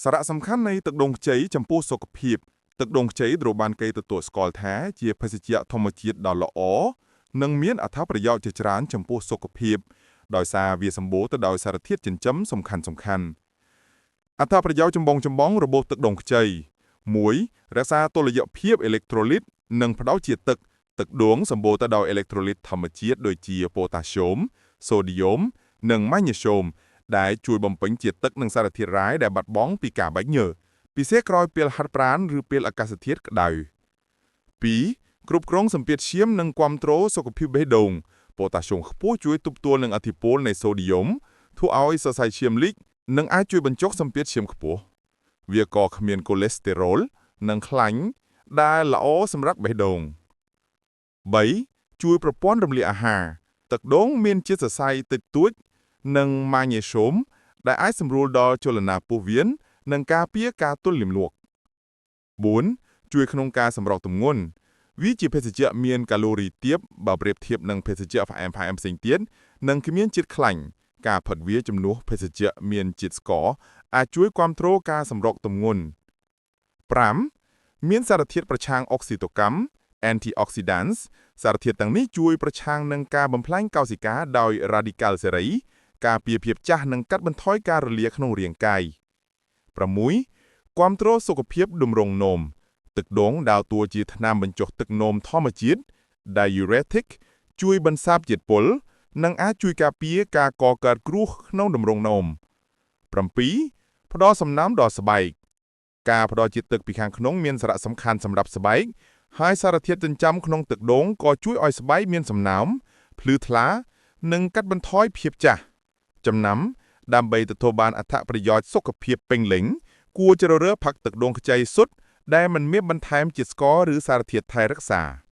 សារៈសំខាន់នៃទឹកដូងខ្ចីចំពោះសុខភាពទឹកដូងខ្ចីត្រូវបានគេទទួលស្គាល់ថាជាភេសជ្ជៈធម្មជាតិដ៏ល្អនិងមានអត្ថប្រយោជន៍ជាច្រើនចំពោះសុខភាពដោយសារវាសម្បូរទៅដោយសារធាតុចិញ្ចឹមសំខាន់សំខាន់អត្ថប្រយោជន៍ចម្បងចម្បងរបស់ទឹកដូងខ្ចី1រក្សាតុល្យភាពអេឡិចត្រូលីតនិងផ្ដល់ជាតិទឹកទឹកដូងសម្បូរទៅដោយអេឡិចត្រូលីតធម្មជាតិដូចជាប៉ូតាស្យូមសូឌីយ៉ូមនិងម៉ាញ៉េស្យូមដែលជួយបំពេញជាតិទឹកនិងសារធាតុរ៉ែដែលបាត់បង់ពីការបែកញើសពិសេសក្រោយពេលហាត់ប្រាណឬពេលអាកាសធាតុក្តៅ2គ្រប់គ្រងសម្ពាធឈាមនិងគាំទ្រសុខភាពបេះដូងប៉ូតាស្យូមខ្ពស់ជួយទប់ទល់នឹងឥទ្ធិពលនៃសូឌីយ៉ូមធ្វើឲ្យសរសៃឈាមលីកនិងអាចជួយបញ្ចុះសម្ពាធឈាមខ្ពស់វាក៏គ្មានកូលេស្តេរ៉ុលនិងខ្លាញ់ដែលល្អសម្រាប់បេះដូង3ជួយប្រព័ន្ធរំលាយអាហារទឹកដូងមានជាតិសរសៃតិចតួចនិងម៉ាញ៉េស្យូមដែលអាចសម្រួលដល់ចលនាពោះវៀននិងការពារការទល់លាមក4ជួយក្នុងការសម្រកទម្ងន់វាជាភេសជ្ជៈមានកាឡូរីទាបបើប្រៀបធៀបនឹងភេសជ្ជៈផ្អែមផ្អែមផ្សេងទៀតនិងគ្មានជាតិខ្លាញ់ការផឹកវាជំនួសភេសជ្ជៈមានជាតិស្ករអាចជួយគាំទ្រការសម្រកទម្ងន់5មានសារធាតុប្រឆាំងអុកស៊ីតកម្ម antioxidants សារធាតុទាំងនេះជួយប្រឆាំងនឹងការបំផ្លាញកោសិកាដោយ radical សេរីការពារភាពចាស់និងកាត់បន្ថយការរលាកក្នុងរាងកាយ6គាំទ្រសុខភាពតម្រងនោមទឹកដូងដើរតួជាថ្នាំបញ្ចុះទឹកនោមធម្មជាតិ diuretic ជួយបន្សាបជាតិពុលនិងអាចជួយការពារការកកើតគ្រោះក្នុងតម្រងនោម7ផ្ដល់សំណើមដល់ស្បែកការផ្ដល់ជាតិទឹកពីខាងក្នុងមានសារៈសំខាន់សម្រាប់ស្បែកហើយសារធាតុចិញ្ចឹមក្នុងទឹកដូងក៏ជួយឲ្យស្បែកមានសំណើមភ្លឺថ្លានិងកាត់បន្ថយភាពចាស់ចំណាំដើម្បីទទួលបានអត្ថប្រយោជន៍សុខភាពពេញលេញគួរជ្រើសរើសផឹកទឹកដូងខ្ចីសុទ្ធដែលមិនមានបន្ថែមជាតិស្ករឬសារធាតុថែរក្សា។